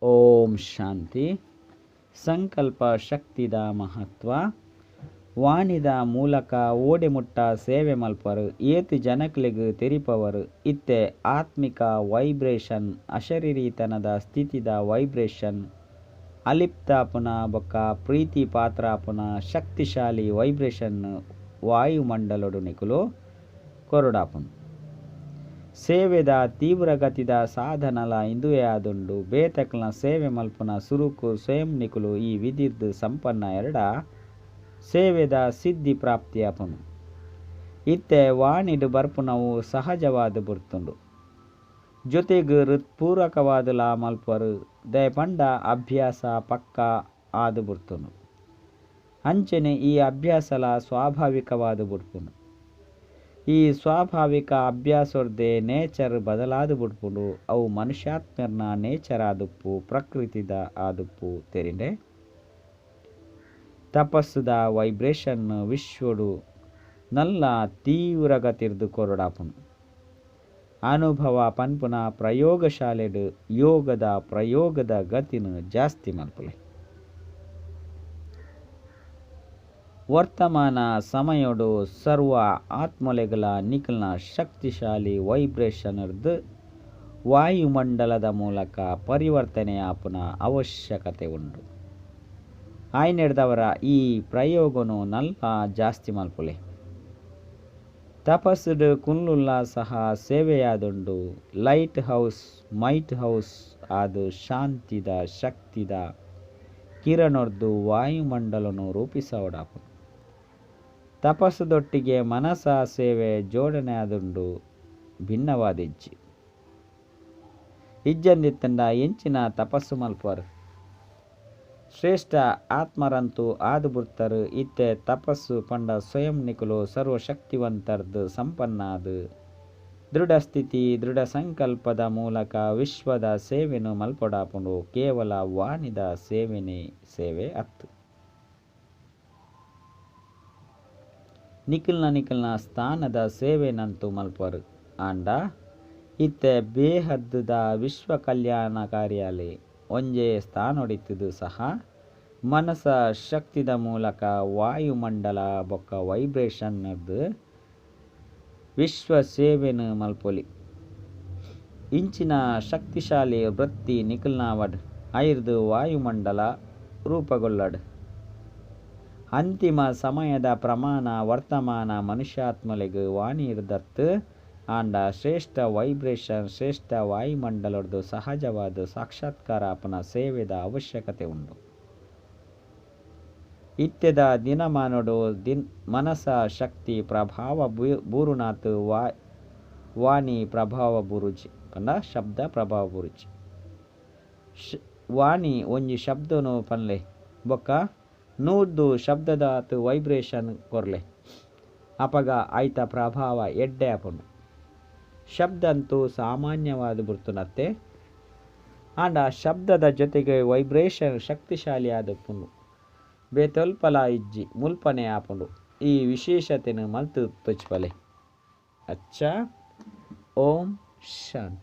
ಓಂ ಶಾಂತಿ. ಸಂಕಲ್ಪ ಶಕ್ತಿದ ಮಹತ್ವ. ವಾಣಿದ ಮೂಲಕ ಓಡೆ ಮುಟ್ಟ ಸೇವೆ ಮಲ್ಪರು, ಏತ್ ಜನಕ್ಲೆಗ್ ತೆರಿಪವರು. ಇತ್ತೆ ಆತ್ಮಿಕ ವೈಬ್ರೇಷನ್, ಅಶರೀರಿತನದ ಸ್ಥಿತಿದ ವೈಬ್ರೇಷನ್, ಅಲಿಪ್ತಾಪುನ ಬೊಕ್ಕ ಪ್ರೀತಿ ಪಾತ್ರಾಪುನ ಶಕ್ತಿಶಾಲಿ ವೈಬ್ರೇಷನ್ ವಾಯುಮಂಡಲೊಡು ನಿಕುಲು ಕೊರಡಾಪುನು. ಸೇವೆದ ತೀವ್ರಗತಿದ ಸಾಧನಲ ಇಂದುವೆ ಆದುಂಡು. ಬೇತಕ್ಲ ಸೇವೆ ಮಲ್ಪುನ ಸುರುಕು ಸ್ವಯಂ ನಿಕುಲು ಈ ವಿಧಿರ್ದ್ ಸಂಪನ್ನ ಎರಡ ಸೇವೆದ ಸಿದ್ಧಿ ಪ್ರಾಪ್ತಿಯಾಪುನು. ಇತ್ತೆ ವಾಣಿಡ್ ಬರ್ಪುನವು ಸಹಜವಾದ ಬುಡ್ತುಂಡು. ಜೊತೆಗ್ ಹೃತ್ಪೂರ್ವಕವಾದಲಾ ಮಲ್ಪರು ದಯಪಂಡ ಅಭ್ಯಾಸ ಪಕ್ಕ ಆದು ಬುಡ್ತುಂಡು. ಅಂಚನೆ ಈ ಅಭ್ಯಾಸಲ ಸ್ವಾಭಾವಿಕವಾದ ಬುಡ್ಪುನು. ಈ ಸ್ವಾಭಾವಿಕ ಅಭ್ಯಾಸೊರ್ದೆ ನೇಚರ್ ಬದಲಾದ ಬುಡ್ಪುಂಡು. ಅವು ಮನುಷ್ಯಾತ್ಮರ್ನ ನೇಚರ್ ಆದುಪ್ಪು, ಪ್ರಕೃತಿದ ಆದುಪ್ಪು ತೆರಿಂಡೆ. ತಪಸ್ಸುದ ವೈಬ್ರೇಷನ್ ವಿಶ್ವಡು ನಲ್ಲ ತೀವ್ರಗತಿರ್ದು ಕೊರಡಾಪುನು. ಅನುಭವ ಪನ್ಪುನ ಪ್ರಯೋಗಶಾಲೆಡ್ ಯೋಗದ ಪ್ರಯೋಗದ ಗತಿನ ಜಾಸ್ತಿ ಮಲ್ಪುಲೆ. ವರ್ತಮಾನ ಸಮಯಡು ಸರ್ವ ಆತ್ಮಲೆಗಳ ನಿಖಲ್ನ ಶಕ್ತಿಶಾಲಿ ವೈಬ್ರೇಷನ್ ವಾಯುಮಂಡಲದ ಮೂಲಕ ಪರಿವರ್ತನೆಯಾಪುನ ಅವಶ್ಯಕತೆ ಉಂಡು. ಆಯ್ನೆಡ್ದವರ ಈ ಪ್ರಯೋಗನು ನಲ್ಲ ಜಾಸ್ತಿ ಮಲ್ಪುಲೆ. ತಪಸ್ಸುಡು ಕುಲ್ಲುಲ್ಲ ಸಹ ಸೇವೆಯಾದುಂಡು. Light house mite house ಆದು ಶಾಂತಿದ ಶಕ್ತಿದ ಕಿರಣೊರ್ದು ವಾಯುಮಂಡಲನು ರೂಪಿಸವಡಾಪುನು. ತಪಸ್ಸುದೊಟ್ಟಿಗೆ ಮನಸ ಸೇವೆ ಜೋಡಣೆ ಆದುಂಡು, ಭಿನ್ನವಾದಿಜ್ಜಿ. ಇಜ್ಜಂದಿತ್ತಂಡ ಎಂಚಿನ ತಪಸ್ಸು ಮಲ್ಪರು. ಶ್ರೇಷ್ಠ ಆತ್ಮರಂತೂ ಆದು ಬುಡ್ತರು. ಇತ್ತೆ ತಪಸ್ಸು ಪಂಡ ಸ್ವಯಂ ನಿಕುಲು ಸರ್ವಶಕ್ತಿವಂತರ್ದು ಸಂಪನ್ನಾದ ದೃಢ ಸ್ಥಿತಿ ದೃಢ ಸಂಕಲ್ಪದ ಮೂಲಕ ವಿಶ್ವದ ಸೇವೆನು ಮಲ್ಪಡಾಪುಂಡು. ಕೇವಲ ವಾಣಿದ ಸೇವೆನೇ ಸೇವೆ ಅತ್ತು. ನಿಖಲ್ನ ನಿಖಲ್ನ ಸ್ಥಾನದ ಸೇವೆನಂತೂ ಮಲ್ಪರು. ಆಂಡ ಇತ್ತೆ ಬೇಹದ್ದುದ ವಿಶ್ವ ಕಲ್ಯಾಣ ಕಾರ್ಯಾಲಯ ಒಂಜೇ ಸ್ಥಾನೊಡಿತ್ತದು ಸಹ ಮನಸ ಶಕ್ತಿದ ಮೂಲಕ ವಾಯುಮಂಡಲ ಬೊಕ್ಕ ವೈಬ್ರೇಷನ್ ವಿಶ್ವ ಸೇವೆನು ಮಲ್ಪೊಲಿ. ಇಂಚಿನ ಶಕ್ತಿಶಾಲಿ ವೃತ್ತಿ ನಿಖಲ್ನಾವಡ್ ಐರ್ದು ವಾಯುಮಂಡಲ ರೂಪಗೊಳ್ಳಡ್. ಅಂತಿಮ ಸಮಯದ ಪ್ರಮಾಣ ವರ್ತಮಾನ ಮನುಷ್ಯಾತ್ಮಲೆಗ್ ವಾಣಿರ್ದತ್ತು ಆಂಡ ಶ್ರೇಷ್ಠ ವೈಬ್ರೇಷನ್ ಶ್ರೇಷ್ಠ ವಾಯುಮಂಡಲದ ಸಹಜವಾದ ಸಾಕ್ಷಾತ್ಕಾರ ಆಪುನ ಸೇವೆದ ಅವಶ್ಯಕತೆ ಉಂಡು. ಇತ್ತೆದ ದಿನಮಾನೋಡು ಮನಸ ಶಕ್ತಿ ಪ್ರಭಾವ ಬೂರುನಾಥ್ ವಾಣಿ ಪ್ರಭಾವ ಬೂರುಜಿ ಪಂಡ ಶಬ್ದ ಪ್ರಭಾವ ಬೂರುಜಿ. ವಾಣಿ ಒಂಜಿ ಶಬ್ದನು ಪನ್ಲೆ ಬೊಕ್ಕ ನೂರ್ದು ಶಬ್ದದಾತ್ ವೈಬ್ರೇಷನ್ ಕೊರ್ಲೆ ಅಪಗ ಆಯ್ತ ಪ್ರಭಾವ ಎಡ್ಡೆ ಆಪುಂಡು. ಶಬ್ದ ಅಂತೂ ಸಾಮಾನ್ಯವಾದ ಬುಡ್ತುನತ್ತೆ, ಆಂಡ ಶಬ್ದದ ಜೊತೆಗೆ ವೈಬ್ರೇಷನ್ ಶಕ್ತಿಶಾಲಿ ಆದಪ್ಪುಂಡು. ಬೇತೊಲ್ಪಲ ಇಜ್ಜಿ ಮುಲ್ಪನೆ ಆಪುಂಡು. ಈ ವಿಶೇಷತೆನು ಮಲ್ತು ತೊಚ್ಪಲೆ. ಅಚ್ಚಾ, ಓಂ ಶಾಂತಿ.